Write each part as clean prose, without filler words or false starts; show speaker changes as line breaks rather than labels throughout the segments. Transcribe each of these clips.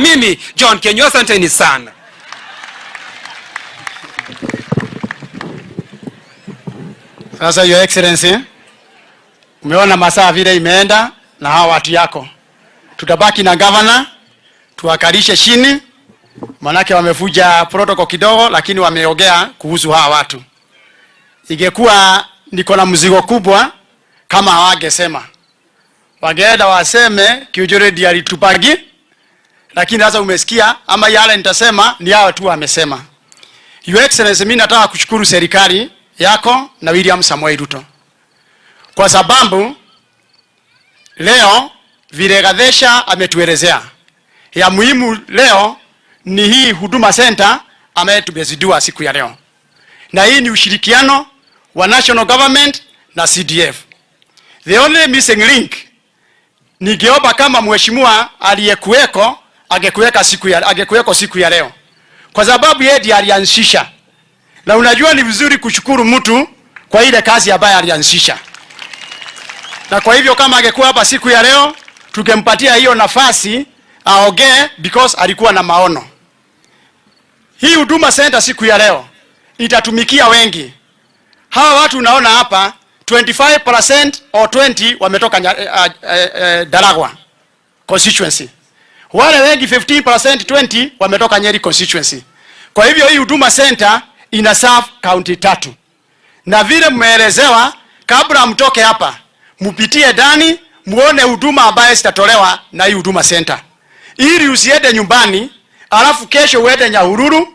Mimi John Kinyua, asanteni sana.
Sasa Your Excellency, umeona masaa vile imeenda na hawa watu yako, tutabaki na governor tuwakalishe chini, manake wamevuja protocol kidogo, lakini wameongea kuhusu hawa watu. Ingekuwa niko na mzigo kubwa kama hawangesema, wangeenda waseme Kiunjuri ndiye alitupagi, lakini sasa umesikia, ama yale nitasema ni hao tu wamesema. Your Excellency, mimi nataka kushukuru serikali yako na William Samoei Ruto kwa sababu leo vile Gathesha ametuelezea ya muhimu leo ni hii Huduma Center ambayo tumezindua siku ya leo, na hii ni ushirikiano wa national government na CDF. The only missing link, ningeomba kama mheshimiwa aliyekuweko angekuweka siku ya angekuweko siku ya leo, kwa sababu yeye ndiye alianzisha, na unajua ni vizuri kushukuru mtu kwa ile kazi ambayo alianzisha. Na kwa hivyo kama angekuwa hapa siku ya leo tungempatia hiyo nafasi aongee, because alikuwa na maono. Hii Huduma Center siku ya leo itatumikia wengi. Hawa watu unaona hapa 25% or 20 wametoka Ndaragwa constituency. Wale wengi 15% 20 wametoka Nyeri constituency. Kwa hivyo hii Huduma Center ina serve county tatu. Na vile mmeelezewa, kabla mtoke hapa mpitie ndani muone huduma ambayo zitatolewa na hii Huduma Center, ili usiende nyumbani alafu kesho uende Nyahururu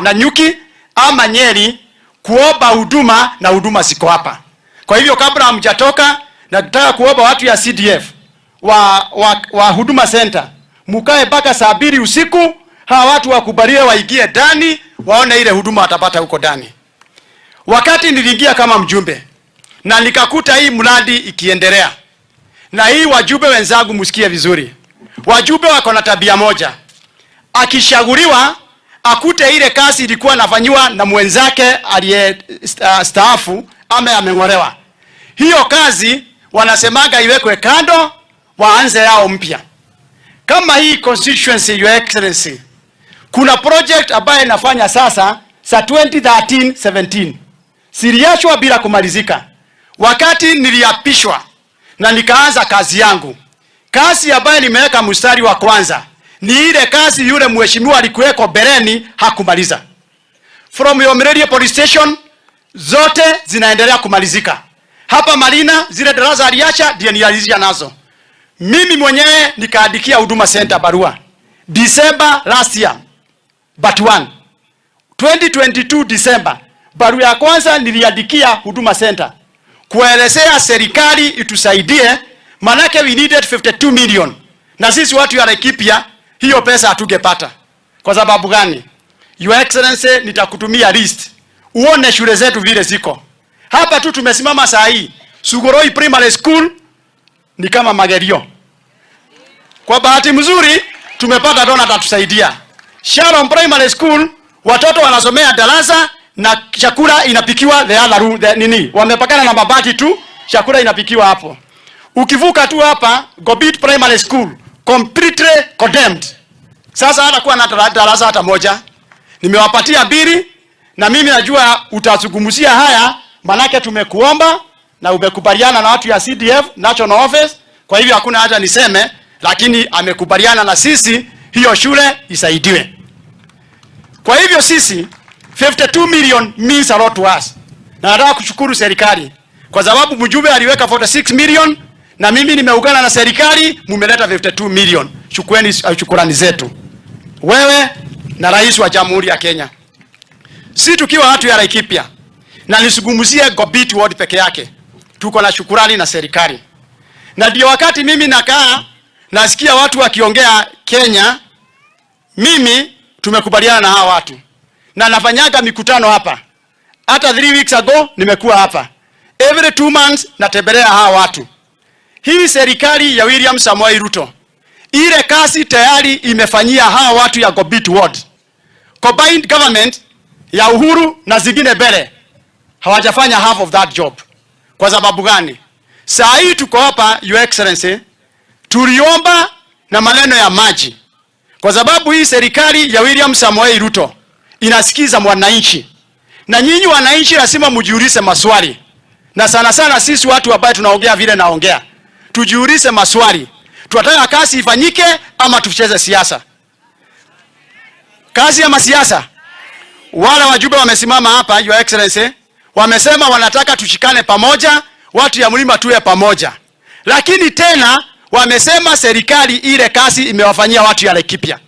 na Nyuki ama Nyeri kuomba huduma na huduma ziko hapa. Kwa hivyo kabla hamjatoka, nataka kuomba watu ya CDF wa Huduma Center mukae mpaka saa 2 usiku, hawa watu wakubaliwe waingie ndani waone ile huduma watapata huko ndani. Wakati niliingia kama mjumbe na nikakuta hii mradi ikiendelea, na hii wajumbe wenzangu msikie vizuri, wajumbe wako na tabia moja, akishaguliwa akute ile kazi ilikuwa nafanywa na mwenzake aliye staafu ama ameng'olewa, hiyo kazi wanasemaga iwekwe kando, waanze yao mpya. Kama hii constituency, Your Excellency, kuna project ambayo inafanya sasa sa 2013-17 siliachwa bila kumalizika. Wakati niliapishwa na nikaanza kazi yangu, kazi ambayo nimeweka mstari wa kwanza ni ile kazi yule mheshimiwa alikuweko bereni hakumaliza. From Yomirerie Police Station zote zinaendelea kumalizika. Hapa Marina zile darasa aliacha ndiye nilianzisha nazo. Mimi mwenyewe nikaandikia Huduma Center barua December last year but one 2022 December, barua ya kwanza niliandikia Huduma Center kuelezea serikali itusaidie, manake we needed 52 million na sisi watu ya Laikipia hiyo pesa hatungepata. Kwa sababu gani? Your Excellency, nitakutumia list uone shule zetu vile ziko hapa tu. Tumesimama saa hii Suguroi Primary School ni kama magerio. Kwa bahati mzuri tumepata dona atatusaidia. Sharon Primary School watoto wanasomea darasa na chakula inapikiwa the other room, the, nini wamepakana na mabati tu, chakula inapikiwa hapo. Ukivuka tu hapa Gobit Primary School completely condemned. Sasa hata kuwa na darasa hata moja. Nimewapatia mbili na mimi najua utazungumzia haya, manake tumekuomba na umekubaliana na watu ya CDF National Office. Kwa hivyo hakuna haja niseme, lakini amekubaliana na sisi hiyo shule isaidiwe. Kwa hivyo sisi 52 million means a lot to us. Na nataka kushukuru serikali kwa sababu mjumbe aliweka 46 million na mimi nimeungana na serikali mumeleta 52 million. Chukueni shukurani zetu, wewe na rais wa Jamhuri ya Kenya. Si tukiwa watu ya Laikipia na nisungumzie Gobit Ward peke yake, tuko na shukurani na serikali, na ndio wakati mimi nakaa nasikia watu wakiongea Kenya, mimi tumekubaliana na hawa watu na nafanyaga mikutano hapa. Hata 3 weeks ago nimekuwa hapa, every 2 months natembelea hawa watu. Hii serikali ya William Samoei Ruto ile kazi tayari imefanyia hawa watu ya Gobit Ward, combined government ya Uhuru na zingine mbele hawajafanya half of that job. Kwa sababu gani? Saa hii tuko hapa, Your Excellency, tuliomba na maneno ya maji. Kwa sababu hii serikali ya William Samoei Ruto inasikiza mwananchi, na nyinyi wananchi lazima mjiulize maswali, na sana sana sisi watu ambao tunaongea vile naongea, tujiulize maswali. Tunataka kazi ifanyike ama tucheze siasa? Kazi ama siasa? Wale wajumbe wamesimama hapa, Your Excellency, wamesema wanataka tushikane pamoja, watu ya mlima tuwe pamoja, lakini tena wamesema serikali ile kazi imewafanyia watu ya Laikipia,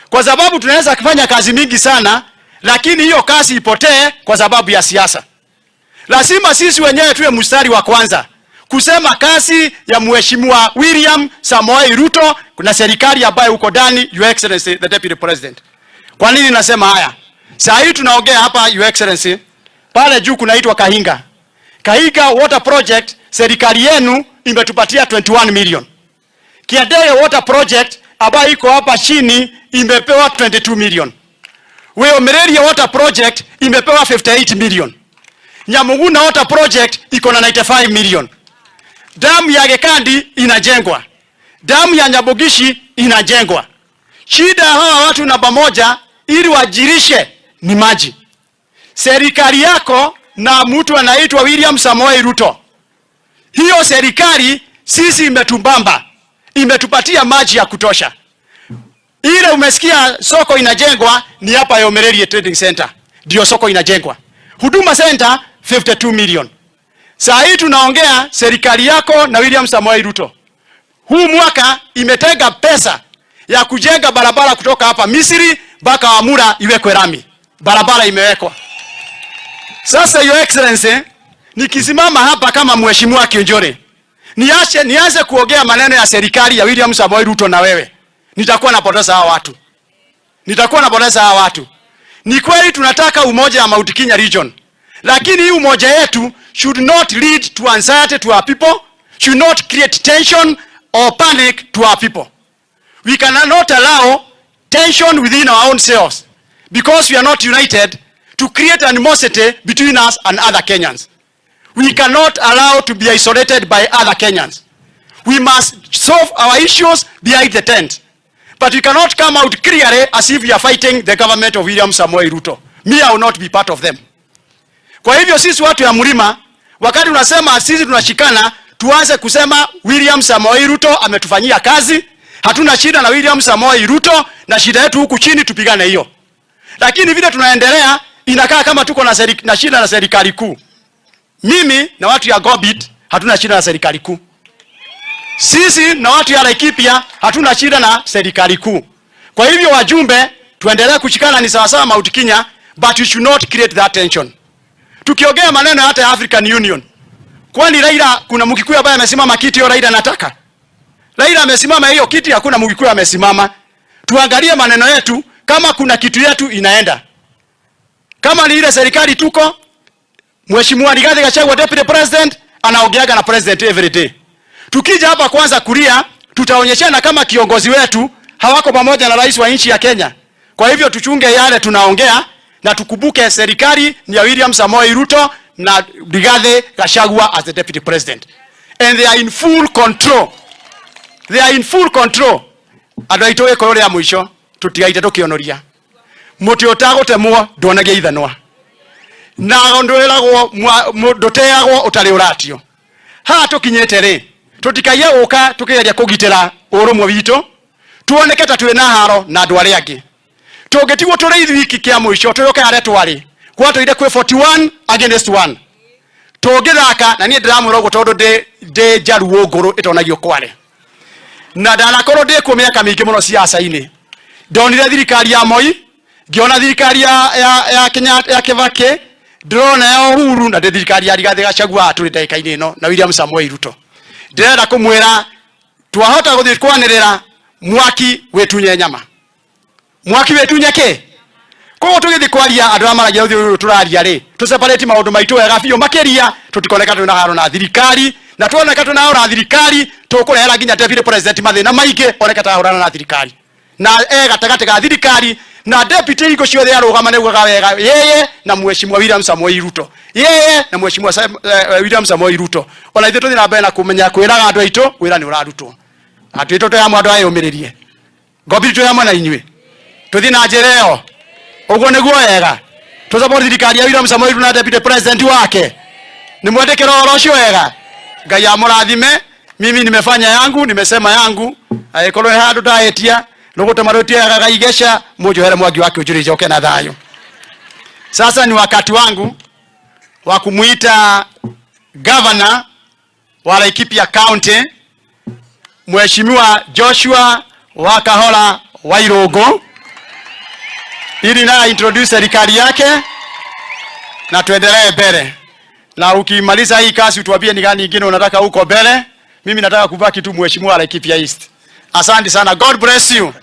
kwa sababu tunaweza kufanya kazi mingi sana, lakini hiyo kazi ipotee kwa sababu ya siasa. Lazima sisi wenyewe tuwe mstari wa kwanza kusema kazi ya Mheshimiwa William Samoei Ruto na serikali ambayo uko ndani, Your Excellency the Deputy President. Kwa nini nasema haya? Saa hii tunaongea hapa, Your Excellency, pale juu kunaitwa Kahinga. Kahinga Water Project, serikali yenu imetupatia 21 million. Kiadege Water Project ambayo iko hapa chini imepewa 22 million. Weomereria Water Project imepewa 58 million. Nyamuguna Water Project iko na 95 million. Damu ya Gekandi inajengwa. Damu ya Nyabogishi inajengwa. Shida ya hawa watu namba moja ili wajirishe ni maji. Serikali yako na mtu anaitwa William Samoei Ruto, hiyo serikali sisi imetumbamba, imetupatia maji ya kutosha. Ile umesikia soko inajengwa ni hapa Yomererie Trading Center, ndio soko inajengwa. Huduma Center 52 million. Saa hii tunaongea serikali yako na William Samoei Ruto huu mwaka imetenga pesa ya kujenga barabara kutoka hapa Misri mpaka Wamura iwekwe lami, barabara imewekwa. Sasa Your Excellency, nikisimama hapa kama mheshimiwa Kiunjuri, niache nianze kuongea maneno ya serikali ya William Samoei Ruto na wewe, nitakuwa napoteza hawa watu, nitakuwa napoteza hawa watu. Ni kweli tunataka umoja wa Mount Kenya region, lakini hii umoja yetu should not lead to anxiety to our people, should not create tension or panic to our people. We cannot allow tension within our own selves because we are not united to create animosity between us and other Kenyans. We cannot allow to be isolated by other Kenyans. We must solve our issues behind the tent. But we cannot come out clearly as if we are fighting the government of William Samoei Ruto. Me, I will not be part of them. Kwa hivyo sisi watu ya mlima, wakati tunasema sisi tunashikana, tuanze kusema William Samoei Ruto ametufanyia kazi, hatuna shida na William Samoei Ruto, na shida yetu huku chini tupigane hiyo. Lakini vile tunaendelea inakaa kama tuko na shida na serikali kuu. Mimi na watu ya Gobit hatuna shida na serikali kuu. Sisi na watu ya Laikipia hatuna shida na serikali kuu. Kwa hivyo wajumbe, tuendelee kushikana, ni sawasawa Mount Kenya, but we should not create that tension. Tukiongea maneno hata ya African Union, kwani Raila, kuna Mkikuyu ambaye amesimama kiti hiyo Raila anataka? Raila amesimama hiyo kiti, hakuna Mkikuyu amesimama. Tuangalie maneno yetu, kama kuna kitu yetu inaenda. Kama ni ile serikali tuko, Mheshimiwa Rigathi Gachagua Deputy President anaongeaga na president every day. Tukija hapa kwanza kulia, tutaonyeshana kama kiongozi wetu hawako pamoja na rais wa nchi ya Kenya. Kwa hivyo tuchunge yale tunaongea na tukumbuke serikali ni ya William Samoei Ruto na Rigathi Gachagua as the deputy president. And they are in full control. They are in full control. Andũ aitũ gĩkũyũ rĩa mũico tũtigaite tũkĩonoria mũtĩ ũtagũtemwo nduonagia ithanwa na ndwĩragwo ndũteagwo ũtarĩ ũratio. Haha tũkinyĩte rĩ, tũtikaiye gũka tũkĩgeria kũgitĩra ũrũmwe witũ tuoneke ta twĩna haro na andũ arĩa angĩ. Tũngĩtigwo tũrĩ ithuiki kĩa mũico tũyũke harĩa twarĩ gwatũire kwĩ 41 against 1 tũngĩthaka, na niĩ ndĩramwĩra ũguo tondũ ndĩ njaruo ngũrũ ĩtonagio kware na ndanakorwo ndĩ kuo mĩaka mĩingĩ mũno siasa-inĩ. Ndonire thirikari ya Moi, ngĩona thirikari ya Kenyatta, ya Kibaki, ndĩrona ya Uhuru na ndĩ thirikari ya Rigathi Gachagua tũrĩ ndagĩka-inĩ ĩno na William Samoei Ruto. Ndĩrenda kũmwĩra twahota gũthiĩ kwanĩrĩra mwaki wĩtunye nyama, mwaki wĩtunye kĩ. Koguo tũgĩthiĩ kwaria andũ arĩa maragia rũthiomi rũrũ tũraria rĩ, tũ separate maũndũ maitũ wega biũ makĩria, tũtikoneka twĩna haro na thirikari, na tuoneka twĩna haro na thirikari tũkũrehera nginya deputy president mathĩna maingĩ oneka tarahũrana na thirikari na e gatagatĩ ga thirikari na deputy hingo ciothe arũgama nĩaugaga wega yeye na Mheshimiwa William Samoei Ruto, yeye na Mheshimiwa William Samoei Ruto. Ona ithuĩ tũthiĩ na mbere na kũmenya kwĩraga andũ aitũ wĩra nĩ ũrarutwo, andũ aitũ twĩ hamwe, andũ ayũmĩrĩrie. Ngobiri twĩ hamwe na inyuĩ, tũthiĩ na njĩra ĩyo, ũguo nĩguo wega. Tũsupport thirikari ya William Samoei Ruto na deputy president wake. Nimwendekera ũhoro ũcio wega. Ngai amũrathime. Mimi nimefanya yangu, nimesema yangu. Angĩkorwo he handũ ndahĩtia, nĩgũtũma rũtiagaga igeca, mũnjohere mwangi wake ũnjũrĩ njoke na thayũ. Sasa ni wakati wangu wa kumuita governor wa Laikipia County, Mheshimiwa Joshua Wakahora Wairungu, ili naye introduce serikali yake na tuendelee mbele. Na ukimaliza hii kazi utuambie ni gani ingine unataka huko mbele. Mimi nataka kubaki tu mheshimiwa Laikipia East. Asante sana. God bless you.